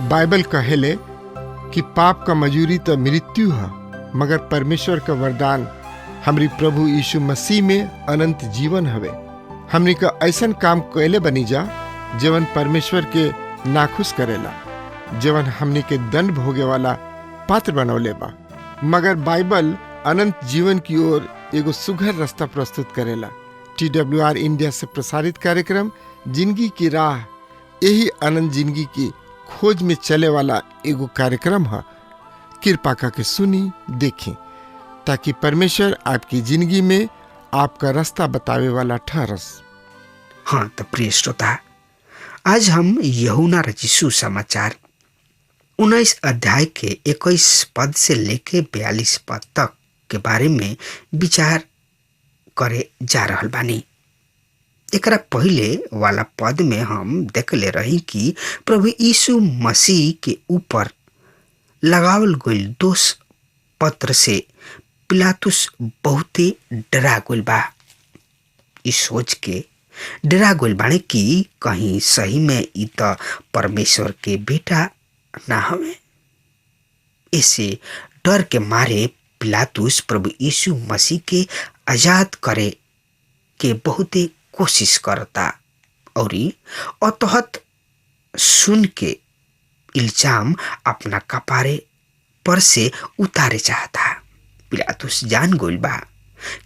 Bible कहेले कि पाप का मजूरी तो मृत्यु है, मगर परमेश्वर का वरदान हमरी प्रभु यीशु मसीह में अनंत जीवन हवे। हमनी का ऐसन काम कैले बनी जा जीवन परमेश्वर के नाखुश करेला, जीवन हमनी के दंड भोगे वाला पात्र बनौले बा। मगर बाइबल अनंत जीवन की ओर एगो सुघर रास्ता प्रस्तुत करेला। TWR India से प्रसारित कार्यक्रम जिंदगी की राह यही अनंत जिंदगी की खोज में चले वाला एगो कार्यक्रम है। कृपा करके सुनी देखी ताकि परमेश्वर आपकी जिंदगी में आपका रास्ता बतावे वाला ठहरस। हाँ तो प्रिय श्रोता, आज हम यूहन्ना रचित सुसमाचार 19 अध्याय के 21 पद से लेके 42 पद तक के बारे में विचार करे जा रहल बानी। एकरा पहले वाला पद में हम देखले रही कि प्रभु यीशु मसीह के ऊपर लगावल गइल दोष पत्र से पिलातुस बहुते डरा गइल बा। इस सोच के डरा गइल बाने कि कहीं सही में ई त परमेश्वर के बेटा ना हवे। ऐसे डर के मारे पिलातुस प्रभु यीशु मसीह के आजाद करे के बहुते कोशिश करता और अतहत सुन के इल्जाम अपना कपारे पर से उतारे चाहता। पिलातुस जान गइल बा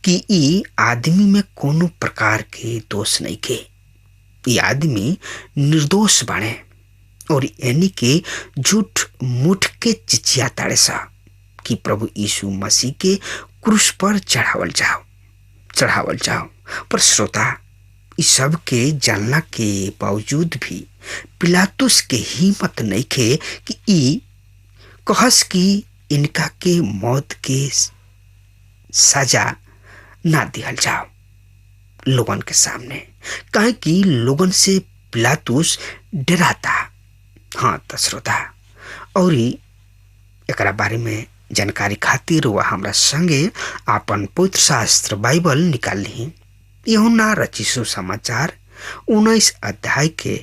कि ई आदमी में कोनो प्रकार के दोष नहीं के, ई आदमी निर्दोष बाणे और यानी के झूठ मूठ के चिचिया ताड़े सा कि प्रभु यीशु मसीह के क्रूस पर चढ़ावल जाओ, चढ़ावल जाओ। पर श्रोता, इस सब के जानला के बावजूद भी पिलातुस के हिम्मत नहीं खे कि ई कहस कि इनका के मौत के सजा ना दिहल जाओ लोगन के सामने, काहे कि लोगन से पिलातुस डराता। हाँ त श्रोता, और एकरा बारे में जानकारी खातिर वह हमरा संगे आपन पवित्र शास्त्र बाइबल निकाल ली। यूहन्ना रचित सुसमाचार 19 अध्याय के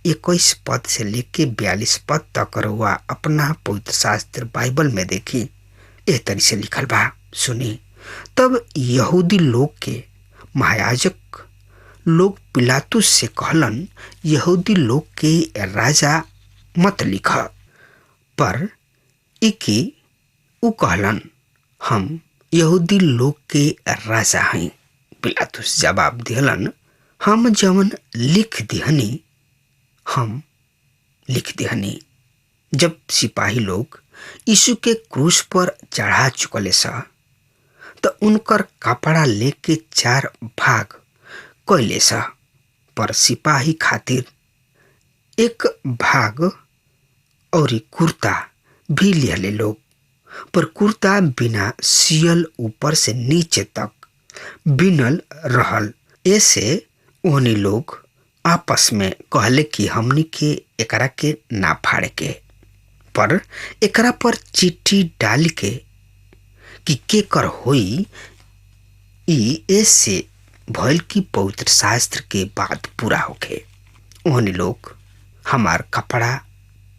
21 पद से लेके 42 पद तक रुआ अपना पवित्र शास्त्र बाइबल में देखी। एह तरी से लिखल बा, सुनी। तब यहूदी लोग के महायाजक लोग पिलातुस से कहलन, यहूदी लोग के राजा मत लिख। पर इकी उ कहलन, हम यहूदी लोग के राजा हई। पिलातुस जवाब दिहलन, हम जवन लिख दिहनी हम लिख दिहनी। जब सिपाही लोग यीशु के क्रूस पर चढ़ा चुकले सा तो उनकर कपड़ा लेके 4 भाग कैले सा, पर सिपाही खातिर 1 भाग और कुर्ता भी लिहले लोग, पर कुर्ता बिना सियल ऊपर से नीचे तक बिनल रहल। ऐसे ओहनी लोग आपस में कहले कि हमनी के एकरा के ना फाड़े के, पर एकरा पर चिट्ठी डाल के कि के कर होई। ई ऐसे भइल कि पवित्र शास्त्र के बात पूरा होखे। ओहनी लोग हमार कपड़ा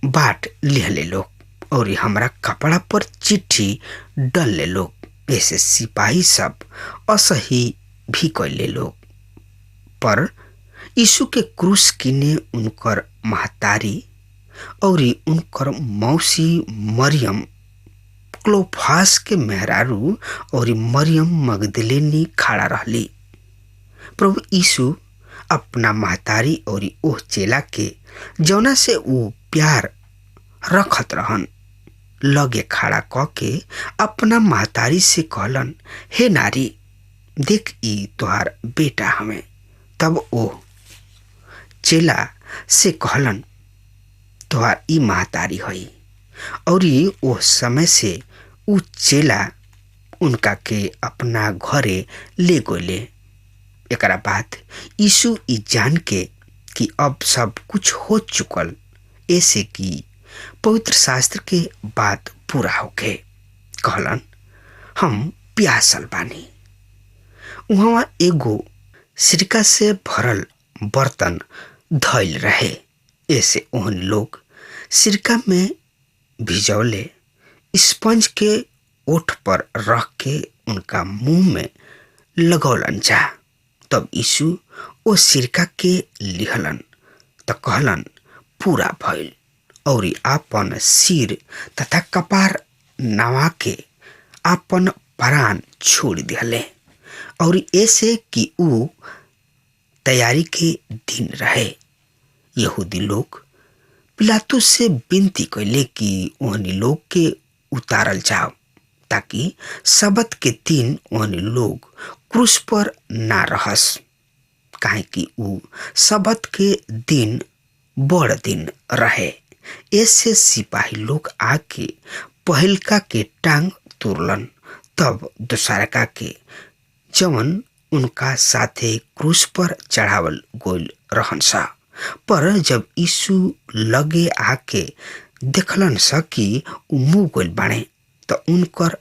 बाट लिहले लोग और हमरा कपड़ा पर चिट्ठी डल ले लोग। ऐसे सिपाही सब असही भी कैले लोग। पर यीशु के क्रूस किने उनकर महतारी और उनकर मौसी मरियम, क्लोफास के मेहरारू और मरियम मगदलेनी खड़ा रहली। प्रभु यीशु अपना महतारी और ओह चेला के जौना से ऊ प्यार रखत रहन लगे खड़ा क के अपना महतारी से कहलन, हे नारी, देख ई तोहार बेटा हमें। तब ओ चेला से कहलन, तोहार ई महतारी हई। और ओ समय से ऊ चेला उनका के अपना घरे ले गोले। एकरा बाद यीशु ई जान के कि अब सब कुछ हो चुकल, ऐसे कि पवित्र शास्त्र के बात पूरा होके। कहलन, हम प्यासल बानी। वहाँ एगो सिरका से भरल बर्तन धइल रहे। ऐसे ओहन लोग सिरका में भिजौले स्पंज के ओठ पर रख के उनका मुंह में लगौलन जा। तब यीशु ओ सिरका के लिहलन त कहलन, पूरा भइल, और आपन सिर तथा कपार नवा के आपन प्राण छोड़ दिहले। और ऐसे कि ऊ तैयारी के दिन रहे। यहूदी लोग पिलातुस से विनती कैले कि ओहनी लोग के उतारल जाओ, ताकि सबत के दिन ओहनी लोग क्रूस पर ना रहस, काहे कि ऊ सबत के दिन बड़ दिन रहे। ऐसे सिपाही लोग आके पहिलका के टांग तुरलन, तब दूसरका के जवन उनका साथे क्रूस पर चढ़ावल गोल रहन सा। पर जब यीशु लगे आके देखलन स कि ऊ मुँह गोल बाणे, त उनकर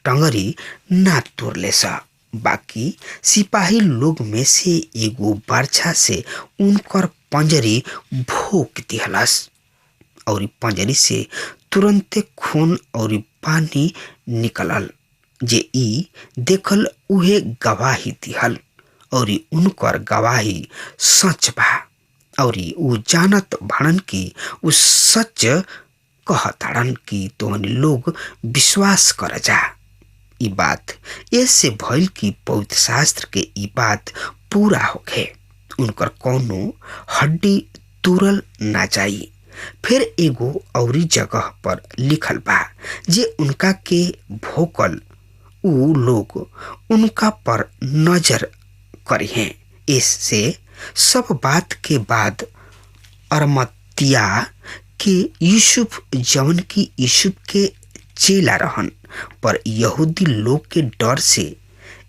टंगरी ना तुरले सा। बाकी सिपाही लोग में से एगो बर्छा से उनकर पंजरी भोक दिहलस, और पंजरी से तुरंते खून और पानी निकलल। जे ई देखल उहे गवाही दिहल, और उनकर गवाही सच बा, और ऊ जानत भाड़न कि ऊ सच कहताड़न कि तोहनी लोग विश्वास कर जा। ई बात ऐसे भइल कि पवित्र शास्त्र के ई बात पूरा होखे, उनकर कौनो हड्डी तुरल ना जाई। फिर एगो औरी जगह पर लिखल बा, जे उनका के भोकल ऊ लोग उनका पर नजर करी हैं। इससे सब बात के बाद अरमतिया के यूसुफ, जवन की यूसुफ के चेला रहन, पर यहूदी लोग के डर से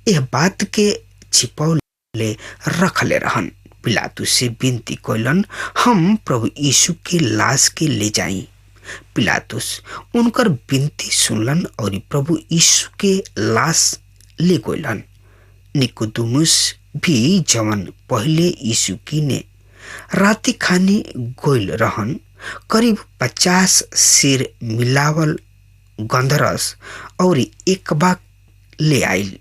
यह बात के छिपौले रखले रहन। पिलातुस से विनती कैलन, हम प्रभु यीशु के लाश के ले जाई। पिलातुस उनकर विनती सुनलन और प्रभु यीशु के लाश ले गइलन। निकोदेमुस भी जवन पहले यीशु की ने राति खाने गइल रहन, करीब 50 सेर मिलावल गंधरस और एकबा ले आइल।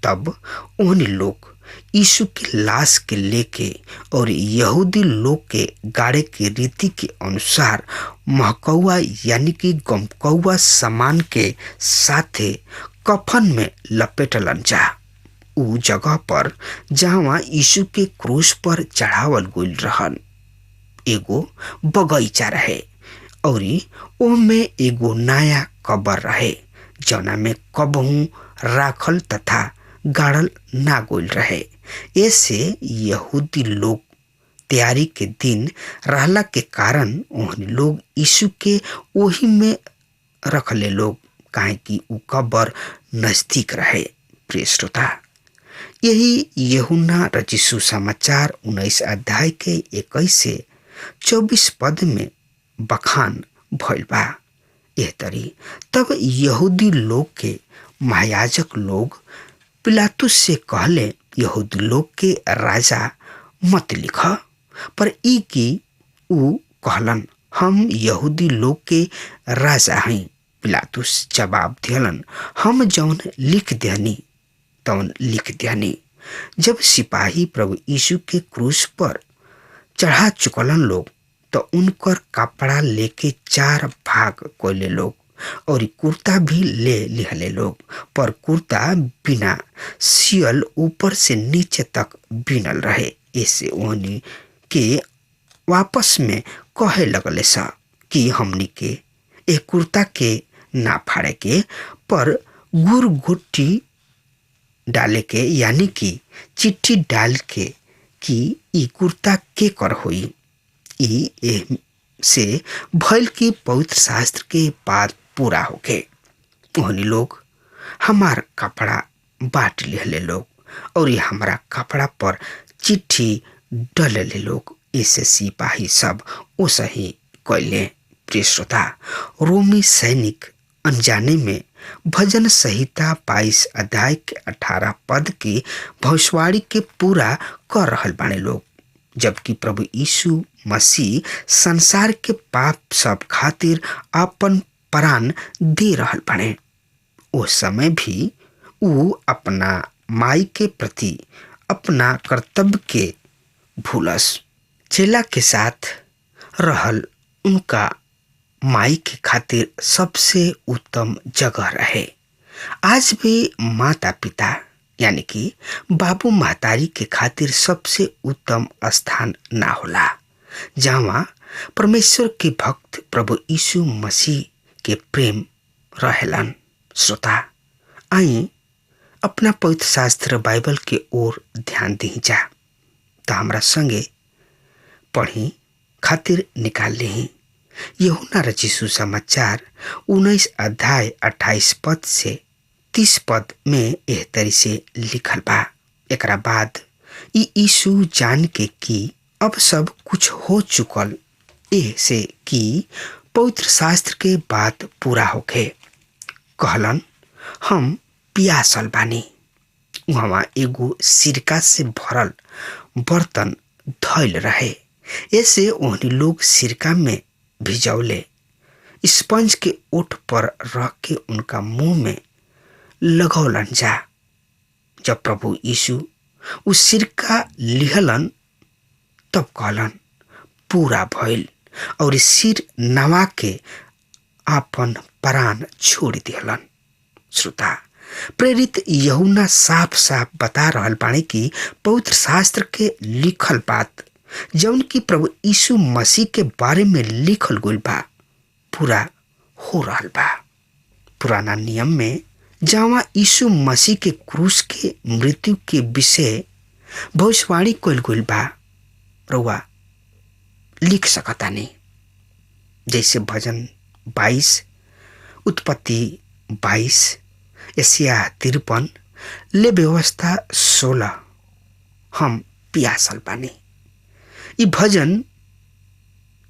तब ओहनी लोग यीशु के लाश के लेके और यहूदी लोग के गाड़े के रीति के अनुसार महकौआ यानी कि गमकौआ सामान के साथे कफन में लपेटलन जा। ऊ जगह पर जहाँ यीशु के क्रूस पर चढ़ावल गइल रहन एगो बगीचा रहे, और ओमे एगो नया कबर रहे, जौना में कबहू राखल तथा गाड़ल ना गोल रहे। ऐसे यहूदी लोग तैयारी के दिन रहला के कारण ओहन लोग यीशु के ओही में रखले लोग, काहे कि ऊ कबर नजदीक रहे। प्रिय श्रोता, यही यूहन्ना रचित सुसमाचार 19 अध्याय के 21 से 24 पद में बखान भइल बा। एह तरी तब यहूदी लोग के महायाजक लोग पिलातुस से कहले, यहूदी लोग के राजा मत लिख, पर ई कि ऊ कहलन, हम यहूदी लोग के राजा हई। पिलातुस जवाब दिहलन, हम जौन लिख देहनी तौन लिख देहनी। जब सिपाही प्रभु यीशु के क्रूस पर चढ़ा चुकलन लोग, तो उनकर कपड़ा लेके 4 भाग कोले लोग और कुर्ता भी ले लिहले लोग, पर कुर्ता बिना सियल ऊपर से नीचे तक बिनल रहे। ऐसे ओहनी के वापस में कहे लगले सा कि हमनी के ए कुर्ता के ना फाड़े के, पर गुर गुट्टी डाले के, यानी कि चिट्ठी डाल के कि ई कुर्ता के कर होई। ई एह से भइल कि पवित्र शास्त्र के बात पूरा होके। ओहनी लोग हमार कपड़ा बांट लिहले लोग और ये हमारा कपड़ा पर चिट्ठी डलले लोग। ऐसे सिपाही सब ओसही कैले। प्रिय श्रोता, रोमी सैनिक अनजाने में भजन संहिता 22 अध्याय के 18 पद की भविष्यवाणी के पूरा कर रहल बाने लोग, जबकि प्रभु यीशु मसीह संसार के पाप सब खातिर अपन प्राण दे रहल बाने। ओ समय भी ऊ अपना माई के प्रति अपना कर्तव्य के भूलस। चेला के साथ रहल उनका माई के खातिर सबसे उत्तम जगह रहे। आज भी माता पिता यानी कि बाबू महतारी के खातिर सबसे उत्तम स्थान ना होला, जहाँ परमेश्वर के भक्त प्रभु यीशु मसीह के प्रेम रहेलन। श्रोता, आई अपना पवित्र शास्त्र बाइबल के ओर ध्यान दी जा, तो हमरा संगे पढ़ी खातिर निकाल ली। यूहन्ना रचित सुसमाचार 19 अध्याय 28 पद से 30 पद में एह तरी से लिखल बा। एकरा बाद यीशु जान के कि अब सब कुछ हो चुकल, एह से कि पवित्र शास्त्र के बात पूरा होखे, कहलन हम पियासल बानी। वहाँ एगो सिरका से भरल बर्तन धइल रहे, ऐसे ओहनी लोग सिरका में भिजौले स्पंज के ओठ पर रख के उनका मुंह में लगौलन जा। जब प्रभु यीशु उ सिरका लिहलन तब कहलन पूरा भइल, और सिर नवा के आपन प्राण छोड़ दिहलन। श्रोता, प्रेरित यूहन्ना साफ साफ बता रहल बाणे कि पवित्र शास्त्र के लिखल बात जौन की प्रभु यीशु मसीह के बारे में लिखल गइल बा पूरा हो रहल बा। पुराना नियम में जहाँ यीशु मसीह के क्रूस के मृत्यु के विषय भविष्यवाणी कइल गइल बा, रउआ लिख सकता नहीं, जैसे भजन 22, उत्पत्ति 22, यशायाह 53, ले व्यवस्था 16। हम पियासल बानी। ये भजन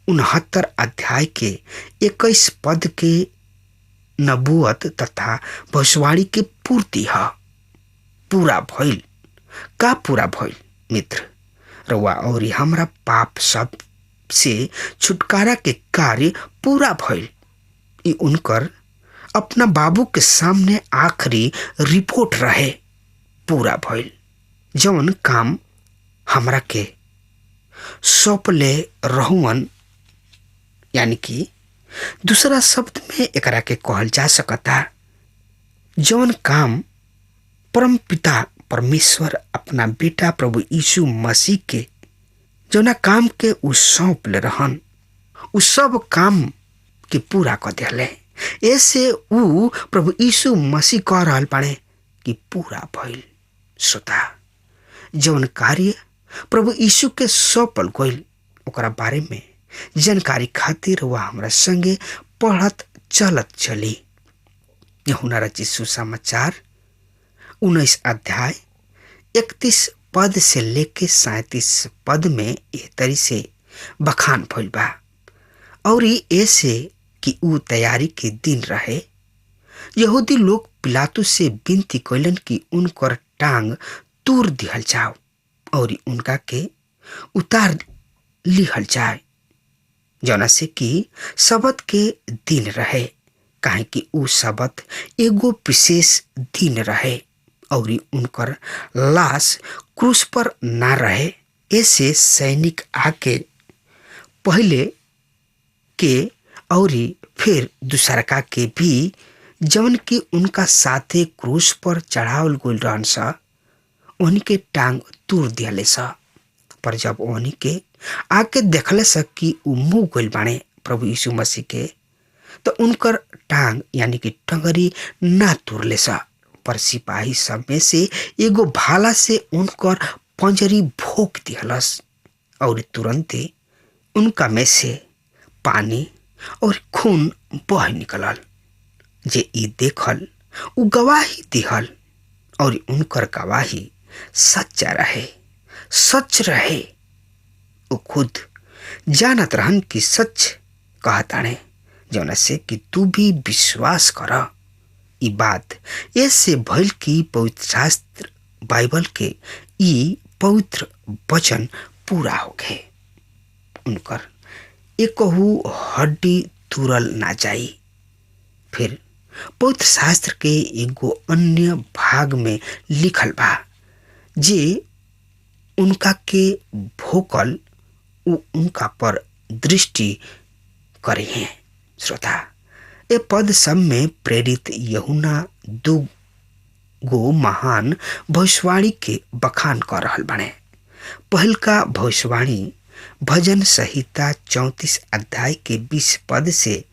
69 अध्याय के 21 पद के नबूअत तथा भविष्यवाणी के पूर्ति है। पूरा भइल। का पूरा भइल मित्र? रउआ और हमरा पाप सब से छुटकारा के कार्य पूरा भइल। ये उनकर अपना बाबू के सामने आखिरी रिपोर्ट रहे। पूरा भइल। जौन काम हमरा के सौंपले रहुअन, यानी कि दूसरा शब्द में एकरा के कहल जा सकता, जौन काम परम पिता परमेश्वर अपना बेटा प्रभु यीशु मसीह के जौना काम के उ सौंपले रहन, उ सब काम के पूरा कर दिले। ऐसे उ प्रभु यीशु मसीह कह रहल बाड़े कि पूरा भइल। श्रोता, जौन कार्य प्रभु यीशु के सौंपल गइल ओकरा बारे में जानकारी खातिर वह हमरा संगे पढ़त चलत चली। यूहन्ना रचित सुसमाचार 19 अध्याय 31 पद से लेके 37 पद में एह तरी से बखान भइल बा। और ऐसे कि ऊ तैयारी के दिन रहे, यहूदी लोग पिलातुस से विनती कैलन कि उनकर टांग तूर दिहल जाओ और उनका के उतार लिहल जाए, जना से कि शबत के दिन रहे, काहे कि ऊ शबत एगो विशेष दिन रहे और उनकर लाश क्रूस पर ना रहे। ऐसे सैनिक आके पहले के और फिर दूसरका के भी जवन की उनका साथे क्रूस पर चढ़ावल गइल रहन सा, उनके टांग तूर दियाले सा। पर जब ओनी के आके देखले सा कि उ मुँह गइल बाणे प्रभु यीशु मसीह के, तो उनकर टांग यानी कि टंगरी ना तुरले सा, पर सिपाही सब में से एगो भाला से उनकर पंजरी भोंक दिहलस और तुरंते उनका में से पानी और खून बह निकलल। जे ई देखल उ गवाही दिहल और उनकर गवाही सच्चा रहे, सच रहे। वो खुद जानत रहन कि सच कहताणे जौना से कि तू भी विश्वास कर। ई बात ऐसे भइल कि पवित्र शास्त्र बाइबल के ई पवित्र वचन पूरा हो गए, उनकर एकहू हड्डी तुरल ना जाई। फिर पवित्र शास्त्र के एगो अन्य भाग में लिखल बा, जे उनका के भोकल उ उनका पर दृष्टि करे हैं। श्रोता, ए पद सब में प्रेरित यहुना दू गो महान भविष्यवाणी के बखान कर रहल बने। पहल का भविष्यवाणी भजन संहिता 34 अध्याय के 20 पद से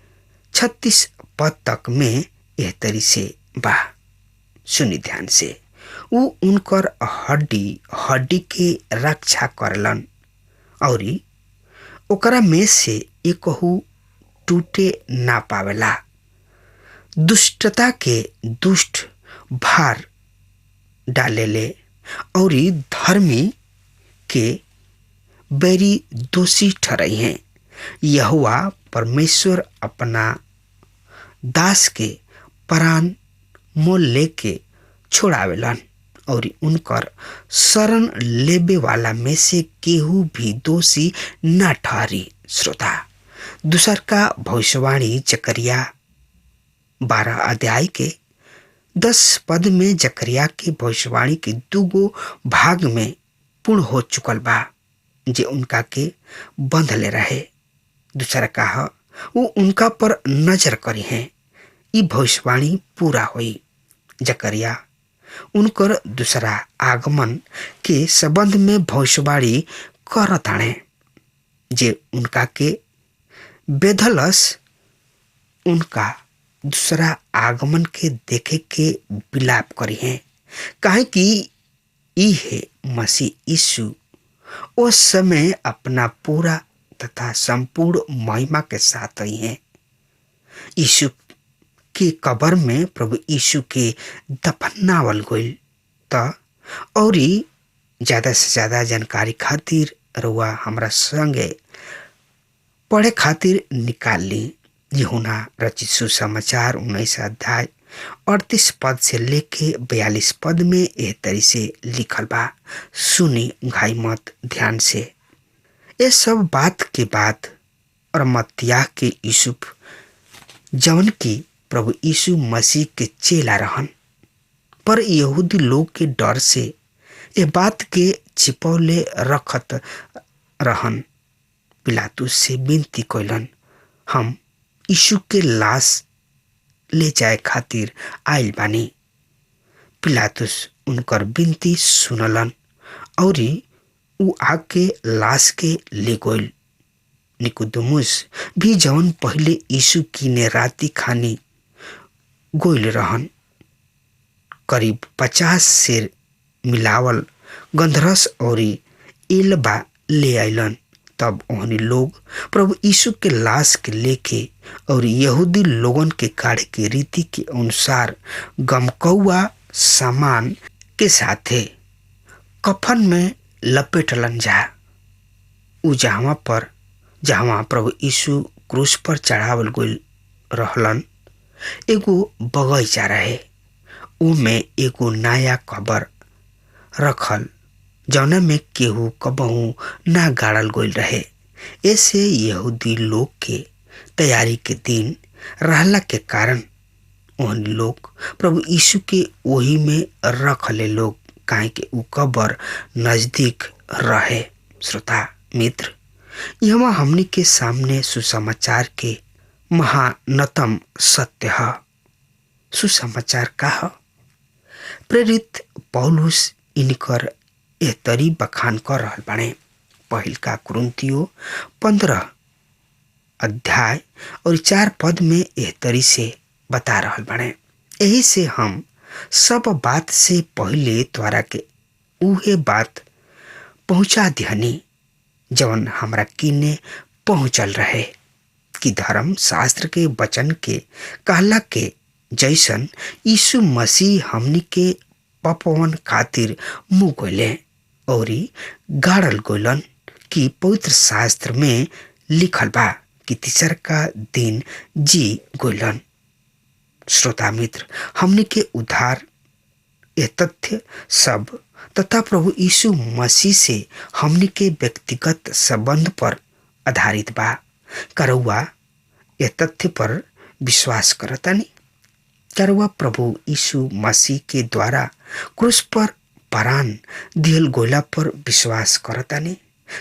36 पद तक में एह तरी से बा। सुनी ध्यान से। उ उनकर हड्डी हड्डी के रक्षा करलन और ओकरा में से एकहू टूटे ना पावेला। दुष्टता के दुष्ट भार डालेले और धर्मी के बेरी दोषी ठहरई हैं। यहोवा परमेश्वर अपना दास के प्राण मोल लेके छोड़ावेलन और उनकर शरण लेबे वाला में से केहू भी दोषी न ठहरी। श्रोता, दूसर का भविष्यवाणी जकरिया 12 अध्याय के 10 पद में जकरिया के भविष्यवाणी के दूगो भाग में पूर्ण हो चुकल बा, जे उनका के बंधले रहे। दूसरा कहा वो उनका पर नजर करी हैं। ई भविष्यवाणी पूरा हुई। जकरिया उनकर दूसरा आगमन के संबंध में भविष्यवाणी करताणे, जे उनका के बेधलस उनका दूसरा आगमन के देखे के विलाप करी हैं, काहे कि ई है मसीह यीशु उस समय अपना पूरा तथा संपूर्ण महिमा के साथ आई हैं। यीशु के कब्र में प्रभु यीशु के दफनावल गइल। त और ज़्यादा से ज़्यादा जानकारी खातिर रुआ हमरा संगे पढ़े खातिर निकाल ली यूहन्ना रचित सुसमाचार 19 अध्याय 38 पद से लेके 42 पद में एह तरी से लिखल बा। सुनी घाई मत ध्यान से। ये सब बात के बाद और मत्तियाह के यूसुफ जवन की प्रभु यीशु मसीह के चेला रहन, पर यहूदी लोग के डर से ये बात के छिपौले रखत रहन। पिलातुस से विनती कैलन, हम यीशु के लाश ले जाए खातिर आइल बानी। पिलातुस उनकर विनती सुनलन और उ आके लाश के ले गइल। निकुदेमुस भी जवन पहले यीशु की राती खानी गोइल रहन, करीब 50 सेर मिलावल गंधरस और एलबा ले आइलन। तब ओहनी लोग प्रभु यीशु के लाश के लेके और यहूदी लोगन के कार्य के रीति के अनुसार गमकौआ सामान के साथे कफन में लपेटलन जा। उ जहाँ पर जहाँ प्रभु यीशु क्रूस पर चढ़ावल गइल रहलन एगो बगीचा रहे, उमे एगो नया कबर रखल जौना में केहू कबहू ना गाड़ल गइल रहे। ऐसे यहूदी लोग के तैयारी के दिन रहला के कारण ओहन लोग प्रभु यीशु के ओही में रखले लोग, काहे के उ कबर नजदीक रहे। श्रोता मित्र, यहाँ हमनी के सामने सुसमाचार के महानतम सत्य है। सुसमाचार का है? प्रेरित पौलुस इनकर एह तरी बखान कर रहल बाणे। पहिल का कुरिन्थियों 15 अध्याय और 4 पद में एह तरी से बता रहल बाणे। यही से हम सब बात से पहले द्वारा के उहे बात पहुँचा दिहनी जवन हमरा किने पहुँचल रहे, कि धर्म शास्त्र के वचन के कहला के जैसन यीशु मसीह हमनी के पपवन खातिर मुँह गइले और गाड़ल गइलन, कि पवित्र शास्त्र में लिखल बा कि तीसर का दिन जी गोलन। श्रोता मित्र, हमने के उद्धार यह तथ्य सब तथा प्रभु यीशु मसीह से हमने के व्यक्तिगत संबंध पर आधारित बा। करौआ यह तथ्य पर विश्वास करतानी? करौआ प्रभु यीशु मसीह के द्वारा क्रूस पर परान दिहल गोला पर विश्वास करतानी?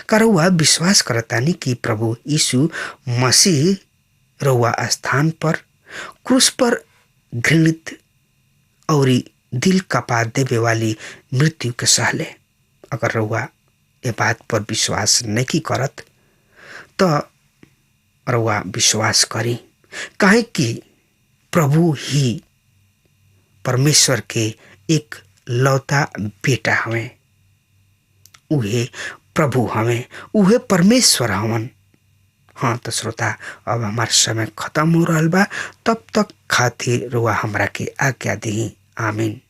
करौआ विश्वास करतानी कि प्रभु यीशु मसीह रउआ स्थान पर क्रूस पर घृणित और दिल कपा देवे वाली मृत्यु के सहले? अगर रउआ ये बात पर विश्वास नहीं करत तो रउआ विश्वास करी, काहे कि प्रभु ही परमेश्वर के एक लौता बेटा हवें। उहे प्रभु हवें, उहे परमेश्वर हवन। हाँ तो श्रोता, अब हमार समय खत्म हो रहा बा। तब तक खातिर रुआ हमरा के आज्ञा दी। आमीन।